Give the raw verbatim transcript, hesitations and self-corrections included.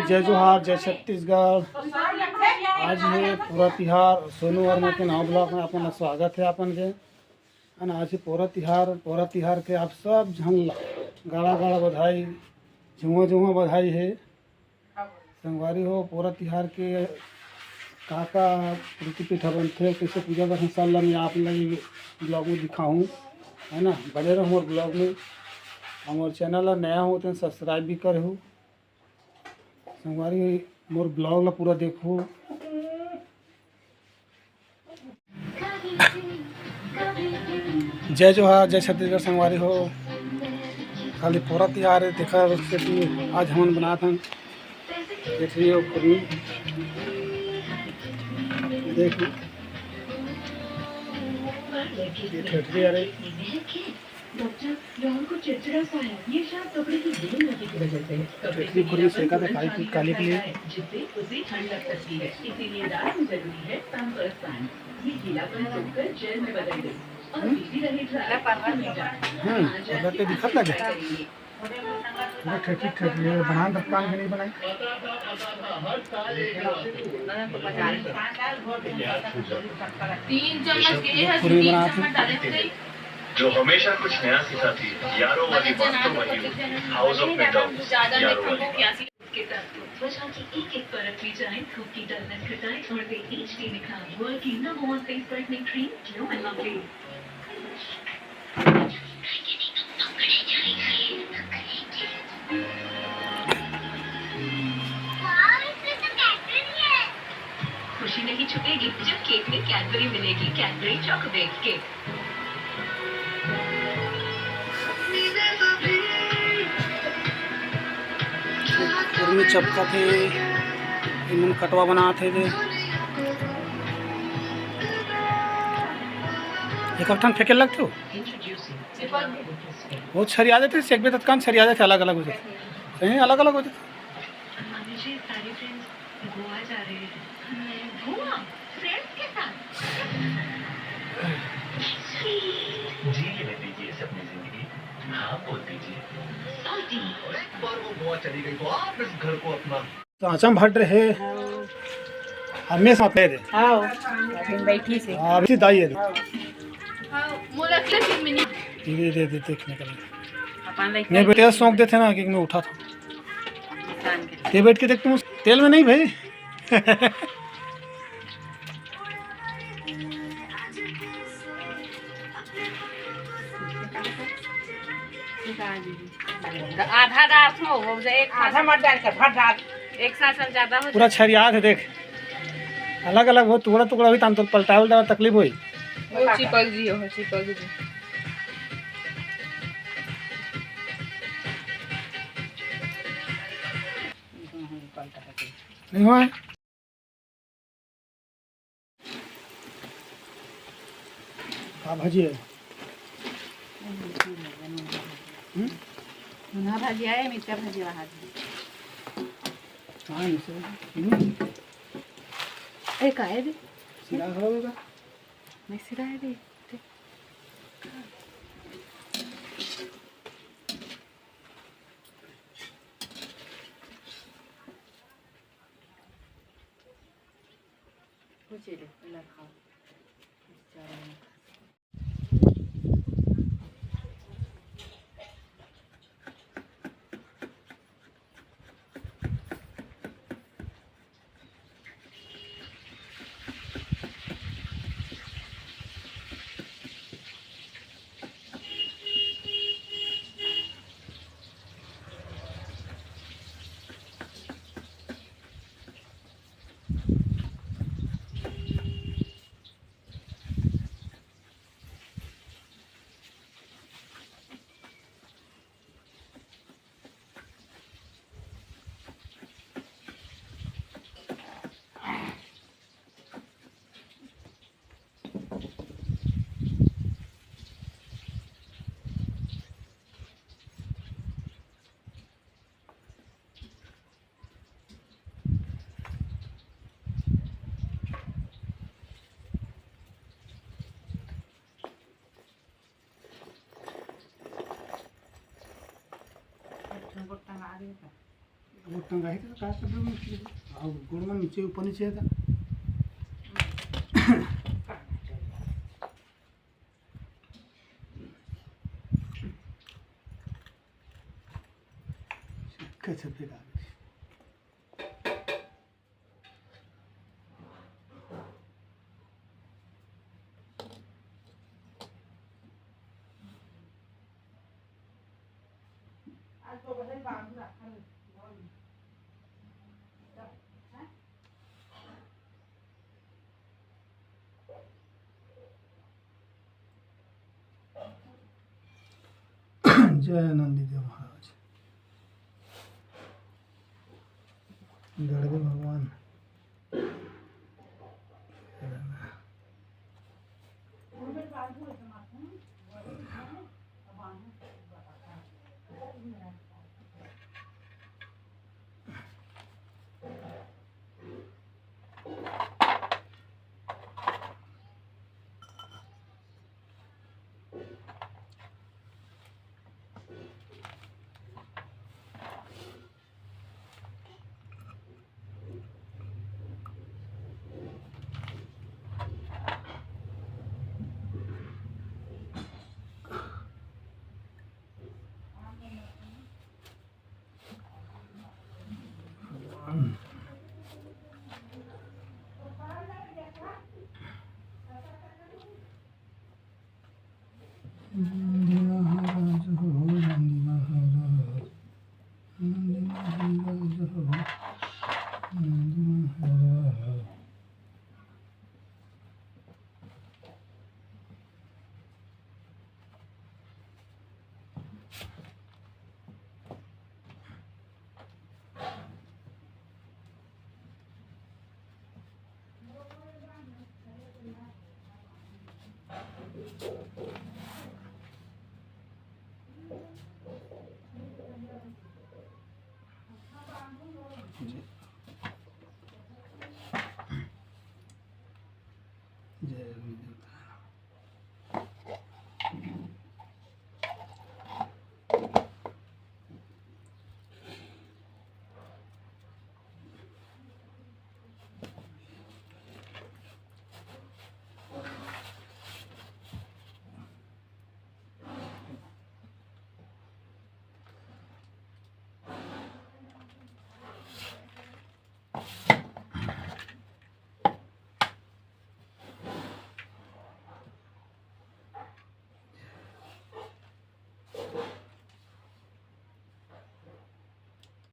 जय जोहार, जय छत्तीसगढ़। आज हे पोरा तिहार, सोनू वर्मा के नवा vlog में अपन ला स्वागत हे अपन के। है ना, आज हे पोरा तिहार, पोरा तिहार के आप सब झन ला गाड़ा गाड़ा बधाई, झुमा झुमा बधाई हे। संगवारी हो, पोरा तिहार के का का प्रीति पीठा बनथे, कैसे पूजा करथे, सब ला मैं आप ला ये vlog में दिखाहूँ, है ना। बने रहो मोर vlog में। हमर channel ला नया हो तो subscribe भी करहू। संगवारी, मोर vlog ला पूरा देखो। जय जोहार, जय छत्तीसगढ़ संगवारी हो। खाली पोरा तिहार हे, तेकर सेती आज हमन बनात हन। देख लियो खुरमी, देख, ये ठेठरी हरे। डॉक्टर, राहुल को चिड़चिड़ा सा है। ये शायद कपड़े की बुरी नमी की वजह से है। कपड़े की खुरमी सेका था, काली, काली के लिए। जिससे उसे ठंड लग सकती है, इसीलिए रात में जरूरी है Pampers Pants। ये गीलापन रोककर जेल में बदल दे और बिजली रहे ड्राई। हम्म, अगर तो दिखत लगे। पूरा ठेठी ठेठी ये बनान रफ्तान के नहीं बनाई। तीन चम्मच गिरे है, पूरी तीन बनाते चम्मच डाले थे। जो हमेशा कुछ नया सिखाती है, यारों वाली बात तो वही होती है। House of Midowns, यारों वाली बात। के साथ त्वचा की एक एक परत भी जाए, धूप की dullness घटाए और दे एचडी निखार। वर्ल्ड की number one face brightening cream, glow and lovely. खुशी नहीं छुपेगी जब केक में कैडबरी मिलेगी, कैडबरी चॉकोबेक केक। कुरमी चपकत हे, एमन कटवा बनात हे जे। एक ठन फेंके लगथे। वो छरिया देथे, सेकबे तत्कान छरिया देथे, अलग-अलग हो जाथे। सही, अलग-अलग हो जाथे। मामी जी, सारे फ्रेंड्स गोवा जा रहे हैं। गोवा? फ्रेंड्स के साथ? जी लेने दीजिए इसे अपनी जिंदगी। हाँ बोल दीजिए। सॉल्टी। एक बार वो गोवा चली गई तो आप इस घर को अपना साँचा म भट रहे। हमेशा पे दे। हाँ, अभी बैठी से। हाँ, अभी दाई है। हाँ, मोला के फिर मिनी। धीरे, धीरे, धीरे देखने का नहीं। अपन लाइक नहीं, बेटे, सौंप देते ना कि मैं उठा था। इंसान के लिए। ये बैठ के देख तुम, तेल में नहीं भाई। आधा डाल दो, हो जाए एक आधा मत डाल कर, भर डाल। एक साथ सब ज्यादा हो पूरा जाए। छरियात हे, देख। अलग-अलग हो, टुकड़ा-टुकड़ा होई, तहन तो पलटाए उलटाए तकलीफ होई। वो चिपक जी, हो चिपक जी। नहीं हुआ है? का भाजी है? हम्म? नोना भाजी आए, मिर्चा भाजी वहाँ से। हाँ, मिर्चा। हम्म। ए, का है रे? सिरा खराब होगा? नहीं, सिरा है रे। कुछ ही दे, इला खाओ। वो टंगाही तो का सब लोग मुश्किल है। और गोड़ में नीचे ऊपर नीचे था। कैसे फेंका? जय नंदी देव महाराज, गड़गे भगवान।